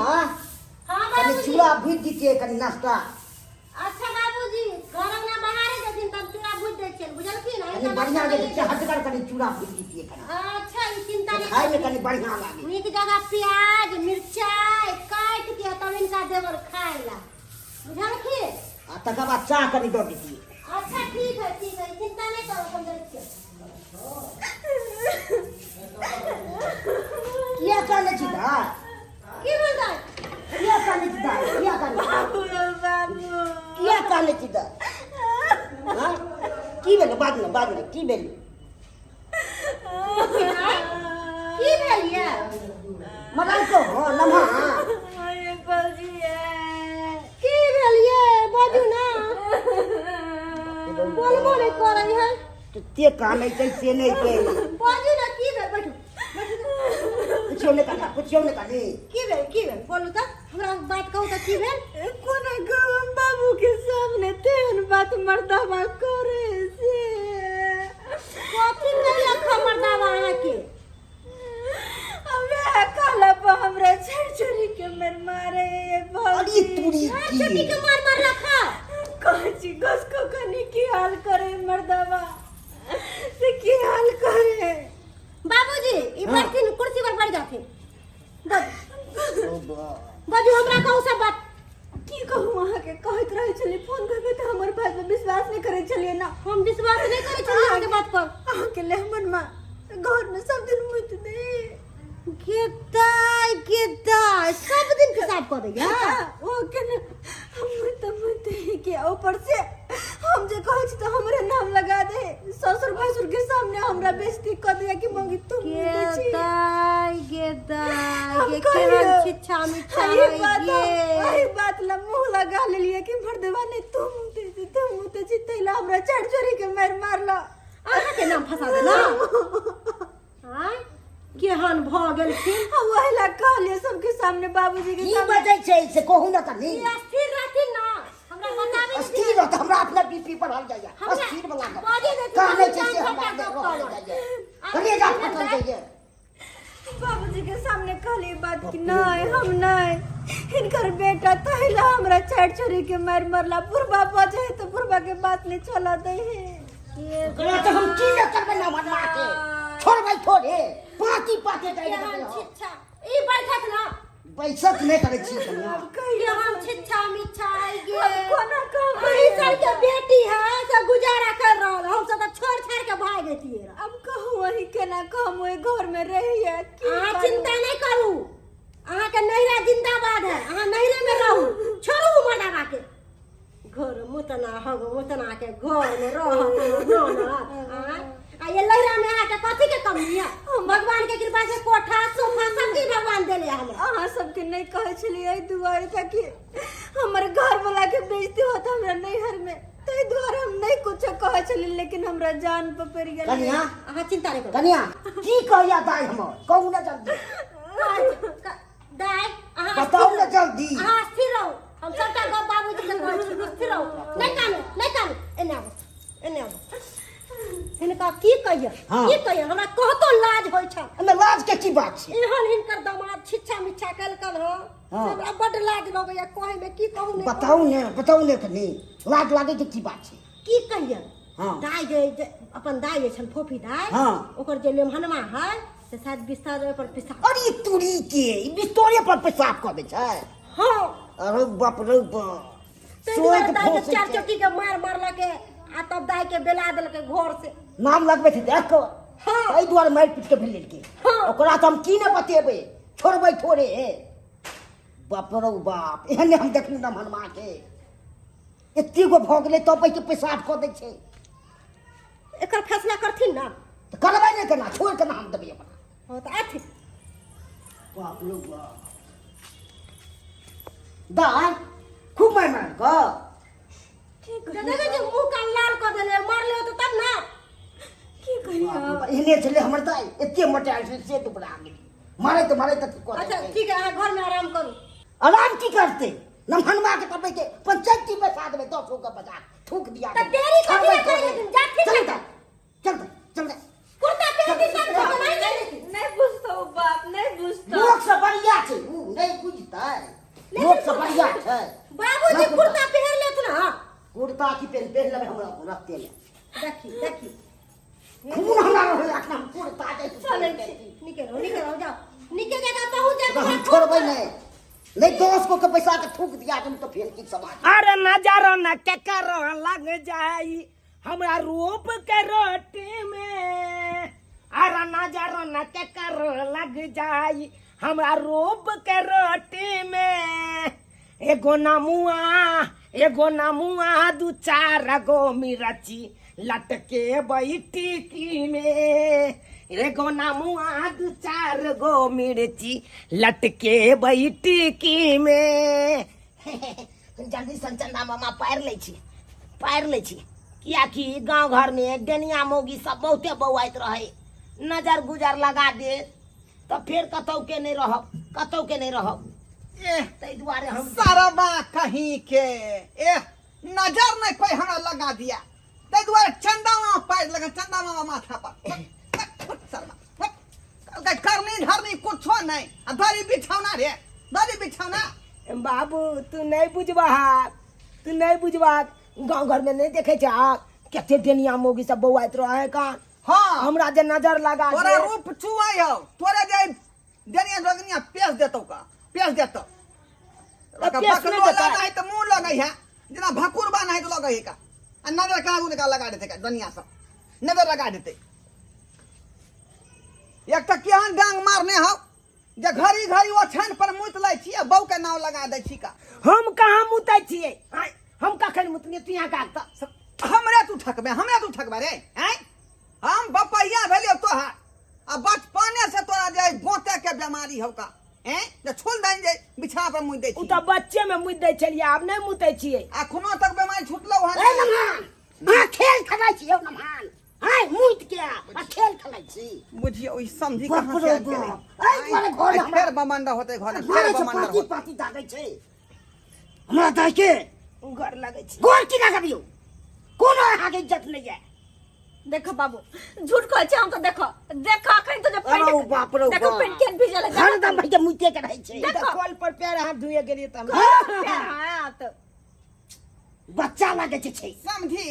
कनिया, हाँ कनि बाबूजी। चूड़ा भूजि दितियै, कनि नाश्ता। अच्छा बाबूजी, घर अंगना बहारे देथिन तब चूड़ा भूज दै छियनि, बुझलखिन? कनि बढ़िआँ जे चहटगर कनि चूड़ा भूजि दितियै कनि। अच्छा, ई चिंता नहि। खायमे कनि बढ़िआँ लागै। नीक जगह प्याज मिरचाइ काटि के तब इनका देबन खाय ला, बुझलखिन? आ तकर बाद चाह कनि दऽ दितियै। अच्छा ठीक है, ठीक है, चिंता नहीं करो, हम दै छियै। किया कानै छी दाइ? की भेल दाइ? किया कानै छी दाइ? किया कानै छी? बाबू यौ बाबू। किया कानै छी दाइ? हाँ? की भेल? बाज ने, बाज ने, की भेल? की भेल ये? मदन को हो लम्हा। अरे बाबूजी ये। की भेल ये? बाजू ना, बोलबो नहीं करै है। ते कानै छै से नहि छै। बाजू ना, की भेल? बैठू। पुछियौ ने कनिया, पुछियौ ने कनी। की भेल, की भेल? बोलू तऽ, हमरा बात कहू तऽ, की भेल? कोना कहू हम बाबू के सामने तेहन बात मर्दाबा करे से। कथी कहलक हमर दावा अहाँके? हमे कहला पर हमरा छड़ छड़ी के मर मारे ये अरे भौजी। तुरी हर की छुट्टी के मार मारलक हँ? कहै छी घसको कनी की हाल करे मर्दाबा से, की हाल करे। बाबूजी, ई हाँ। बैठथिन कुर्सी पर, बैठ जाथिन। बाजू। ओ बा। बाजू, हमरा कहू सब बात। की कहू अहाँके? कहैत रहै छलियै फोन करबै तऽ हमर बात पर विश्वास नहि करै छलियै ना। हम विश्वास नहीं करै छलियै अहाँके बात पर। अहाँके लेहमन माँ घर में सब दिन मुइत दे। गेदाय गेदाय, सब दिन पेशाब कऽ दैया? ओ के ने हम मुइत मुइत के, ऊपर से हम जे कहै छी तऽ हमरे नाम लगा दे, ससुर भैंसुर के सामने हमरा बेइज्जती कऽ दिया कि मौगी तुम मुते छी। गेदाय गेदाय, हम गे कहियो केहन छिच्छा मिच्छा एहि है बात गे। एहि बात ला मुंह लगा लेलियै कि मर्दवा ने तुम मुते छी, तुम मुते छी, तै ला हमरा चढ़ चढ़ी के मारि मारला। अहाँके नाम फंसा देला? आँय, केहन भऽ गेलखिन। वही ला कहलियै सबके सामने, बाबूजी के की सामने। बजै छै से कहू ने कनी। ई अस्थिर रहथिन ना, हमरा बताबे नहीं। अस्थिर रहत, हमरा अपना बीपी बढ़ल जाइया। हमरा अस्थिर वाला गप बाजे देथिन, कहने हम छै से जान हमरा सबटा गप रहल कहब। जाइया, कलेजा फाटल जाइया। बाबूजी के सामने कहली बात कि नहीं, हम नहीं हिनकर बेटा, तहिला हमरा चार छोरी के मार मरला। बुढ़बा बजे है तो बुढ़बा के बात नहीं चला दे है। ओकरा तऽ हम की ने करबै ना मनमा के, छोड़बै थोड़े, पाँती पाते जाइ। केहन छिच्छा ई, बैठक ना। बैसक नहि करै छी कनिया। केहन छिच्छा मिच्छा आई गे। अब कोना कहबै? अही सबके बेटी है से गुजारा कर रहल, हम सब तऽ छोड़ छाड़ के भाग जैतियै रह। अब कहू वही केना कहम, ओहि घर में रहिए की अहाँ करू? चिंता नहीं करू, अहाँके नैहरा जिंदाबाद है, अहाँ नैहरे में रहू। छोड़ू मर्दाबा के, घर मुतना हग मुतना के घर में रहत ना। आ ये लहरा में अहाँके कथी के कमी है? भगवान के कृपा से कोठा सोफा सब चीज भगवान देले हमरा। अहाँ सबके नहीं कहै छलियै एहि दुआरे ताकि हमर घर वाला के बेइज्जती होत हमरा नैहर में, ताहि दुआरे हम नहीं कुछो कहै छलियै, लेकिन हमरा जान पर पड़ि गेल। कनिया, अहाँ चिंता नहीं करू। कनिया, की कहैया दाइ हमर? कहू ने जल्दी। दाइ, अहाँ बताउ ने जल्दी। अहाँ स्थिर रहू, हम सबटा गप बाबूजी के कहै छी। स्थिर रहू, नहि कानू, नहि कानू। एने आबू, एने आबू। हिनका की कहिए? हाँ। की कहिए? हमरा कहतो लाज होइ छै। एहिमे लाज के की बात छै? एहन हिनकर दामाद छिच्छा मिच्छा केलकन हँ। हाँ। से हमरा बड्ड लाज लगैया कहै मे, की कहू नहि। बताउ ने, बताउ ने कनी, लाज लागै के की बात छै? की कहिए? हाँ। दाइ जे अपन दाइ जे छन फोफी दाइ, हाँ। ओकर जे लेमहनमा है से शायद बिस्तर पर पेशाब। अरे तुरी के, ई बिस्तरे पर पेशाब कऽ दै छै? हाँ। अरे बाप रे बाप। ताहि दुआरे सोति दाइ के फँसै चार छै। चौकी के मार मारलके आ तब दाइ के बेला देलकै घर से। नाम लगबै छै देख कऽ। हाँ। एहि दुआरे मारि पीट के भेल लेलकै। हाँ। ओकरा तऽ हम की ने बतेबै, छोड़बै थोड़े? बाप रौ बाप, एहन नहि हम देखलहुँ ने हनुमा के, एते गो भऽ गेलै तब के पेशाब कऽ दै छै। एकर फैसला करथिन ना। तऽ करबै नहि केना, छोड़ि केना हम देबै अपना? हाँ तऽ आथिन। बाप रौ बाप, दाइ खूब मारि मारि कऽ। तऽ देखै छी मुँह कान लाल कऽ देले, मारले होतै तब ना। की कहिए? बाप रौ बाप, एहने छलै हमर दाइ, एते मोटायल छलै से दुबरा गेलै मारैत मारैत अथी कऽ अच्छा देलकै। ठीक है, अहाँ घर में आराम करू। आराम की करतै? नमहनमा के करबै के पंचायती बैठा देबै, 10 गो के बजा थूक दिया तऽ देबै। देरी कथी छोड़बै लए करै थोड़े। छथिन? जाथिन चल ने। तऽ, चल तऽ, चल तऽ। कुर्ता पहिरथिन तब घर नहीं जाय देथिन। नहीं बुझतो बाप, नहीं बुझतो। लोक से बढ़िया छै उ। नहि बुझतै लोक सब बढ़िया छै। बाबूजी कुर्ता पहिर लेत ना। कुर्ता की पेन पहिर लेबै हमरा रस्ते मे। देखी देखी खून हमरा रहै अखन हम कुर्ता जाइ छी। चलै छी, निके रहो, निके रहो, जाओ निके जगह पहुंच जाओ। हम छोड़बै नहि, नहि 10 गो के पैसा के थूक दिया तुम तो फेर की समाज। अरे नजर न केकर लग जाई हमरा रूप के रोटी में, अरे नजर न केकर लग जाई हमरा रूप के रोटी में। एगो नमुआ, एगो नमुआ, दू चार गो मिर्ची लटके बैठी में। एगो नमुआ, दू चार गो मिर्ची लटके बैठी में। जल्दी सन चंदा मामा पारि लै छी, पारि लै छी, कियाकि गाँव घरमे डेनिया मौगी सब बहुते बौआइत रहै। नजर गुजर लगा दे तऽ फेर कतौ के नहि रहब, कतौ के नहि रहब। एह, ताहि दुआरे हम सरबा कहीं के एह नजर नहीं कोई हमरा लगा दिया, ताहि दुआरे चंदा मामा पारि लगा, चंदा मामा माथा पर। सरबा कहलकै करनी धरनी कुछो नहीं, आ धरी बिछौना रे, धरी बिछौना। बाबू तू नहीं बुझबहक, तू नहीं बुझबहक। गाँव घर में नहीं देखे छह कते डेनिया मौगी सब बौआइत रहे कान। हाँ। हमरा जे नजर लगा तोरा दे। रूप चुआई हो, तोरा जे डेनिया जोगनिया पेश देतौ का, पेश देतौ। तऽ पेश नहि बकलो देतै। लगा है तऽ मुँह लगै है, जेना भकुरबा नहीं तऽ लगै है का, आ नजर कहाँ उनका लगा देतै का, दुनिया सब नजर लगा देतै। एक तऽ केहन डांग मारने हौ जे घड़ी घड़ी ओछान पर मुत लै छी आ बहू के नाव लगा दै छी का। हम कहाँ मुतै छियै? आँय, हम कखन मुतलियै? तू यहाँ का तऽ हमरे तू ठकबे, हमरे तू ठकबे रे। आँय, हम बपैया भेलियौ तोहार, आ बचपने से तोरा जे गोते के बीमारी हौ का, हैं जे छुल दनि जे बिछाना पर मुति दै ओ छी। तऽ बच्चे में मुति दै छलियै, आब नहि मुतै छियै। अखनो तक बीमारी छुटलौ हन? ए नमहान, अहाँ खेल खेलै छी यौ नमहान? आँय, मुति के आ खेल खेलै छी। बुझियौ ई समझी बाप कहाँ रे से आबि गेलै। बाप। एहि दुआरे घर आइ हमरा फेर बमंडर होतै घर में, फेर मारै छै, बमंडर पाती होतै। पाती दागै छै हमरा दाइ के। घर लगै छै। गोर की लागबियौ? कोनो अहाँके इज्जत नहि यऽ। देखो बाबू, झूठ कहै छै हम तऽ। देखो देखो, अखन तो जे अरे पैंट बाप रे देखो बाप। पैंट केहन भीजल है। हरदम भाई के मुइते के रहै छै। देखो। तऽ कल पर पैर हाथ धोए गेलियै तऽ हम हां तऽ बच्चा लागै छै छै। समझी,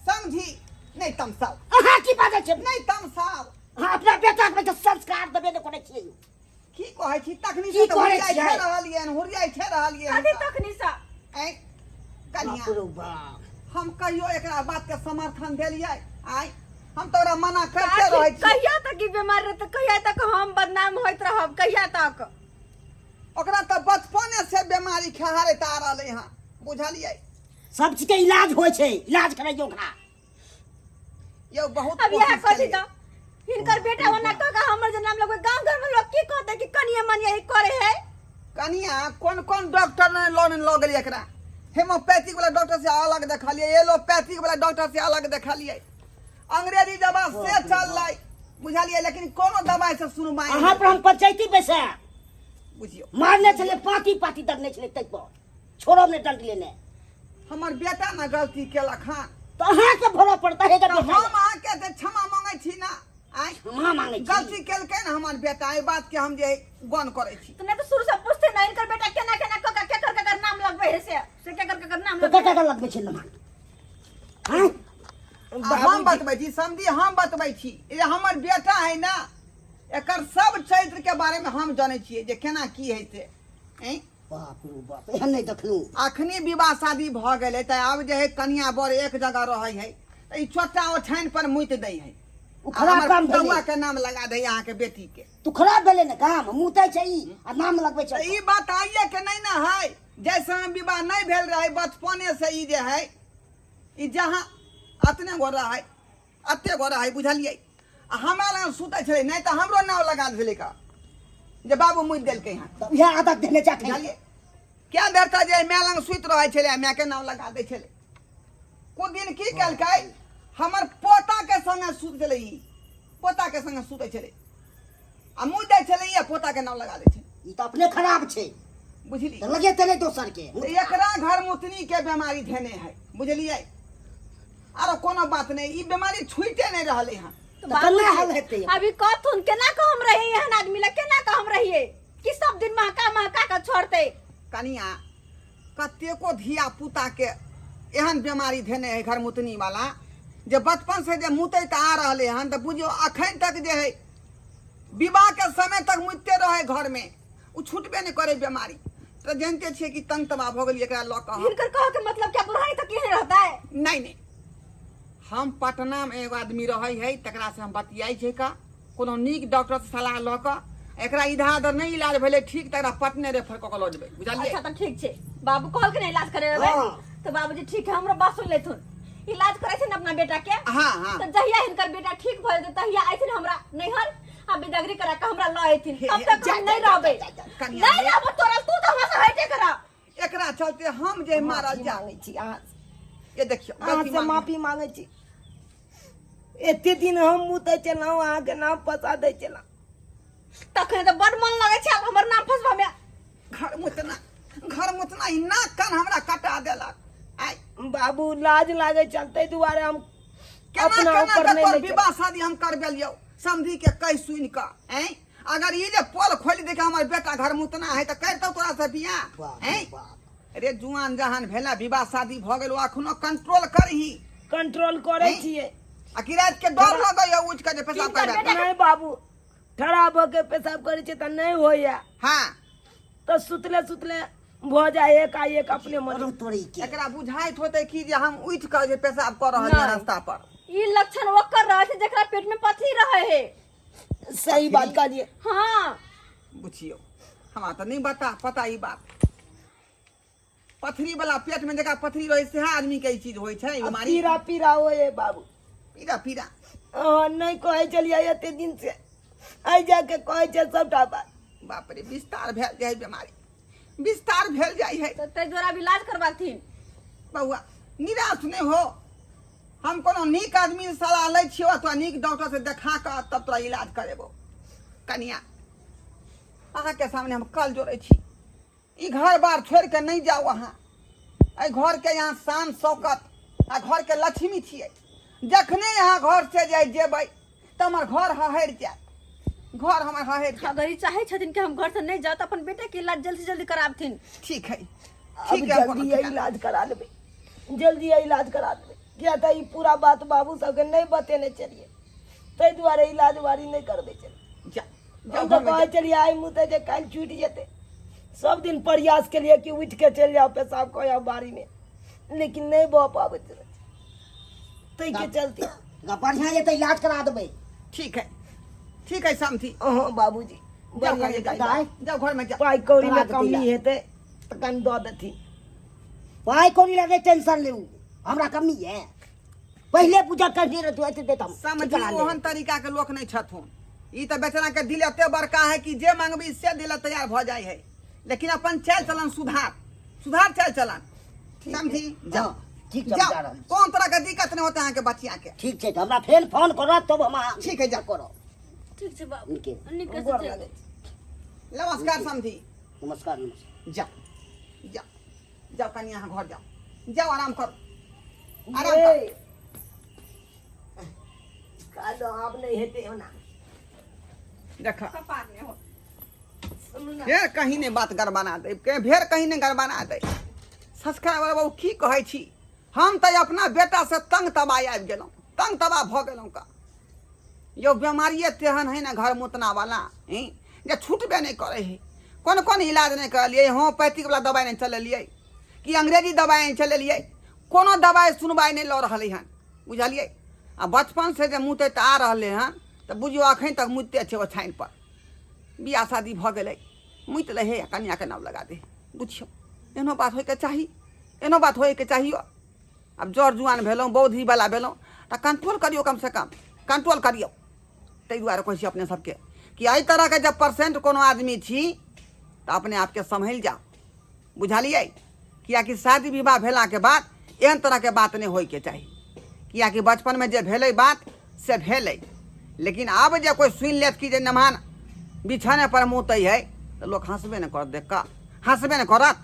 समझी नहीं तमसाओ। अहाँ की बाजै छै? नहीं तमसाओ। अहाँ अपना बेटा के संस्कार देबे नहि करै छियै। की कहै छी तखनी की से तऽ कहै हुरियाइ छियै? छे रहलियै हन, हुरियाइ छे रहलियै हन। कथी तखनी से? ऐं, कनिया। बाप रे बाप। हम कहियो एकरा बात के समर्थन देलियै? आँय, हम तोरा मना करते रहै छी। कहिया तक ई बीमार रहतै? कहिया तक हम बदनाम होइत रहब? कहिया तक? ओकरा तऽ बचपने से बीमारी खेहारैत आ रहलै हँ, बुझलियै? सब चीज के इलाज होइ छै, इलाज कराइयौ ओकरा। यौ बहुत अब इएह कोशिश कथी केलियै। तऽ हिनकर बेटा ओना कह के हमर जे नाम लगबै, गांव घर में लोग की कहतै कि कनिया मनिया ई करे है। कनिया कोन कोन डॉक्टर ने लोन लऽ गेलियै एकरा? हेमोपैथिक वाला डॉक्टर से अलग देखलियै, एलोपैथिक वाला डॉक्टर से अलग देखलियै, अंग्रेजी दवा से चललै, बुझलियै? लेकिन कोनो दवाई से सुनवाई अहाँ पर हम पंचायती बैसा बुझियौ मारने छलै, पाती पाती दगने छलै, ताहि पर छोड़ब नहि दंड लेने। हमर बेटा ने गलती केलक हँ तऽ अहाँके भरऽ पड़तै हे। तऽ हम अहाँके जे क्षमा मांगै छी ना, आँय, क्षमा मांगै छी? गलती केलकै ने हमर बेटा, एहि बात के हम जे गन करै छी। तऽ नहि तऽ शुरू से पूछते ना हिनकर बेटा केना केना कऽ के केकर केकर नाम लगबै है, से केकर केकर नाम तऽ लगबै ककर लगबै छै नमन? आँय? आ हम बतबै छी समझी, हम बतबै छी, ई हमर बेटा है ना, एकर सब चरित्र के बारे में हम जानै छियै जे केना की है से। ऐं? बाप रे बाप, एहन नहि देखलहुँ। अखनी विवाह शादी भऽ गेलै तऽ आब जे है कनिया बर एक जगह रहै है तऽ ई छोटा ओछाइन पर मुति दै है। ओ खराब हमर काम भेलै। पुतहुआ के नाम लगा दै अहाँके बेटी के। तू खराब भेलै ने काम, मुतै छै ई आ नाम लगबै छै। तऽ ई बात आइए के नहि ने है, जाहि समय विवाह नहि भेल रहै बचपने से ई जे है ई जहाँ अतने गो रहै, अते गो रहै, बुझलियै? आ हमरा लग सुतै छलै, नहि तऽ हमरो नाव लगा देलै का जे बाबू मुति देलकै हँ। तऽ इएह आदत देने छै अखन। बुझलियै? क्या बेर तऽ जे माय लग सुति रहै छलै आ मायके नाव लगा दै छलै। कुछ दिन की केलकै, हमर पोता के संगे सुति छलै, ई पोता के संगे सुतै छलै आ मुँह दै छलै आ पोता के नाव लगा दै छलै। ई तऽ अपने खराब छै। बुझली? तऽ लगेतै नहि दोसर के। तऽ एकरा घर मुतनी के बीमारी धेने है, बुझलियै? आरो कोनो बात नहि, ई बीमारी छुइते नहि रहलै हँ। तऽ तऽ केना हल हेतै? अभी कहथुन केना कह हम रहिए एहन आदमी लग, केना कह हम रहिए? कि सब दिन महका महका के छोड़तै। कनिया कतेको धिया पुता के एहन बीमारी धेने है घरमुतनी वाला जे बचपन से जे मुतैत आ रहले हन तऽ बुझियौ अखन तक जे है विवाह के समय तक मुतते रहे घर में, उ छूटबे नहीं करे बीमारी। तऽ जानते छियै कि तंग तबाह भऽ गेलियै एकरा लऽ कऽ हम। हिनकर कह के मतलब क्या बुढ़ाई तक यही रहता है? नहीं नहीं, हम पटना में एगो आदमी रहे है तकरा से हम बतियाई छै का कोनो नीक डॉक्टर से सलाह लऽ कऽ एकरा इधर उधर नहीं इलाज भेलै ठीक तकरा पटने रेफर कऽ कऽ लऽ जेबै, बुझलियै? अच्छा तऽ ठीक छै, बाबू कहल के नहीं इलाज करे लेबै। हाँ। तो बाबूजी ठीक है, हमरो बात सुन लेथुन, इलाज करे छै ने अपना बेटा के। हाँ, हाँ। तो जहिया हिनकर बेटा ठीक भऽ जेतै तहिया अयथिन हमरा नैहर आ बिदागरी करा के हमरा लऽ अयथिन, हे, तब हे, तक जा, हम जा, नहीं जा, रहबै। जा, जा, कनिया, नहीं हे। रहबै तोरा, तू तऽ हमरा से हटे करा। एकरा चलते हम जे मारल माफी जा मांगै छी अहाँ से। ये देखियौ, अहाँ गलती से मांगि। माफी मांगै छी, एते दिन हम मुतै छलहुँ अहाँके नाम फंसा दै छलहुँ। तखन तऽ बड़ मन लगै छै हमर नाम फंसबा में। घर मुतना, घर मुतना ई नाक कान हमरा कटा देलक। आइ बाबू लाज लागै छल ताहि दुआरे हम केना अपना केना ऊपर के नहि तोर लै विवाह शादी हम करबेलियौ समधी के कहि सुनि कऽ, ऐं अगर ई जे पोल खोलि देके हमर बेटा घर मुतना है तऽ करितौ तोरा से बियाह? बाप रे ऐं बाप। रे जुआन जहान भेला विवाह शादी भऽ गेल अखनो कंट्रोल करही। कंट्रोल करै ऐं? छियै। आ कि राति के डर लगैया उठि कऽ जे पेशाब किनकर करबै? बेटा? नहि बाबू, ठड़ा भऽ के पेशाब करै छियै तऽ नहि होइया। हाँ। तऽ सुतले सुतले भऽ जाय एकाएक अपने मन। अरे तोरी के। एकरा बुझाइत होतै कि जे हम उठि कऽ जे पेशाब कऽ रहल छियै नहि। रास्ता पर। ई लक्षण ओकर रहै छै जकरा पेट में पथरी रहै है। सही बात कहलियै। हाँ। बुझियौ हमरा तऽ नहि बता पता ई बात। पथरी वाला पेट में जकरा पथरी रहै सेहा आदमी के ई चीज होइ छै बीमारी। पीरा पीरा होय बाबू। पीरा पीरा। अहाँ नहि कहै छलियै एते दिन से, आइ जाके कहै छै सबटा बात। बाप रे, विस्तार भेल जाइ बीमारी, विस्तार भेल जाइ है। तऽ ताहि दुआरे आब इलाज करबाथिन। बौआ निराश नहि हो, हम कोनो नीक आदमी से सलाह लै छियौ आ तोरा नीक डॉक्टर से देखा कऽ तब तोरा इलाज करेबौ। कनिया अहाँके सामने हम कल जोड़ै छी, ई घर बार छोड़ि कऽ नहि जाउ अहाँ। एहि घरके यहाँ शान शौकत आ घरके लक्ष्मी छियै। जखने अहाँ घर से जाइ जेबै तऽ हमर घर हहरि जायत, घर हमर हहरि जायत। अगर ई चाहै छथिन कि हम घर से नहीं जाउ तऽ अपन बेटा के इलाज जल्दी से जल्दी कराबथिन। ठीक है, अब ठीक है, जल्दी कोनो इलाज करा लेबै, जल्दी इलाज करा लेबै, किया तऽ ई पूरा बात बाबू सबके नहि बतेने छलियै ताहि दुआरे इलाज बारी नहि करबै छलियै। जा, जाउ हम तऽ घरमे कहै जाउ। छलियै आइ मुँह जे काल्हि छुटि जेतै। सब दिन प्रयास केलियै कि उठि के चलि जाउ पेशाब कऽ आउ बाड़ी में, लेकिन नहि भऽ पाबैत रहै ताहिके चलते। बढ़िया जेतै इलाज करा देबै। ठीक है, ठीक है समधी। अहाँ बाबूजी जाउ बढ़िया घरमे जेतै। जाउ, दाइ। जाउ घरमे जाउ। पाइ कौड़ी में करा देतै कमी इलाज। हेतै तऽ कनि दऽ देथिन। पाइ कौड़ी लए नहि टेंशन लेू, हमरा कमी है पहिले पूजा करने रहतू एते देत हम। समझी ठीक करा लेब। ओहन तरीका के लोक नहीं छथुन। ई तऽ बेचारा के दिल एते बड़का है कि जे मांगबी से दिल तैयार भऽ जाइ है, लेकिन अपन चाल चलन सुधार, सुधार चाल चलन। समझी? जाओ। हाँ, ठीक छै, हम जाओ। जा रहल छी। कोन तरह के दिक्कत नहीं होते अहाँके बचिया के। ठीक छै, तऽ हमरा फेर फोन करब तब हम अहाँ ठीक है, जाओ। करब। ठीक छै बाबू। नीके। नीके से गोर चलि। लागै छी। नमस्कार समझी। नमस्कार, नमस्कार। जाओ, जाओ, जाओ कनि अहाँ घर जाओ, जाओ आराम करू, आराम करू। ये। कहलहुँ आब नहि हेतै ओना। देखा। कपार नहि हो। सुनू ने। फेर कहीं नहि बात गड़बड़ा दे, फेर कहीं नहि गड़बड़ा दे। संस्कार वाला बाबू की कहै छी, हम तऽ अपना बेटा से तंग तबाह आबि गेलहुँ, तंग तबाह भऽ गेलहुँ का। यौ बेमारिए तेहन है ने घर मुतना वाला, हैं, जे छूटबे नहि करै है। कोन कोन इलाज नहि करलियै, होम्योपैथिक वाला दवाइ नहि चलेलियै कि अंग्रेजी दवाइ नहि चलेलियै, कोनो दवाइ सुनवाइ नहि लऽ रहलै हन, बुझलियै? आ बचपन से जे मुतैत आ रहलै हन तऽ बुझियौ अखन तक मुतिते छै ओछाइन पर। बियाह शादी भऽ गेलै, मुति लै है आ कनियाके नाम लगा दे। बुझियौ एहनो बात होइके चाही, एहनो बात होइके चाहियो। आब जर जुआन भेलहुँ, बौद्धिवला भेलहुँ तऽ कंट्रोल करियौ, कमसँ कम कंट्रोल करियौ। ताहि दुआरे कहै छी अपने सबके कि एहि तरहके जब परसेंट कोनो आदमी छी तऽ अपने आपके सम्हलि जाउ, बुझलियै? किएकि शादी विवाह भेलाके बाद एहन तरहके बात नहि होइके चाही, किएकि बचपनमे जे भेलै बात से भेलै, लेकिन आब जे कोइ सुनि लेत कि जे नमहान बिछाने पर मुतै है तऽ लोक हँसबे नहि करत, देख कऽ हँसबे नहि करत।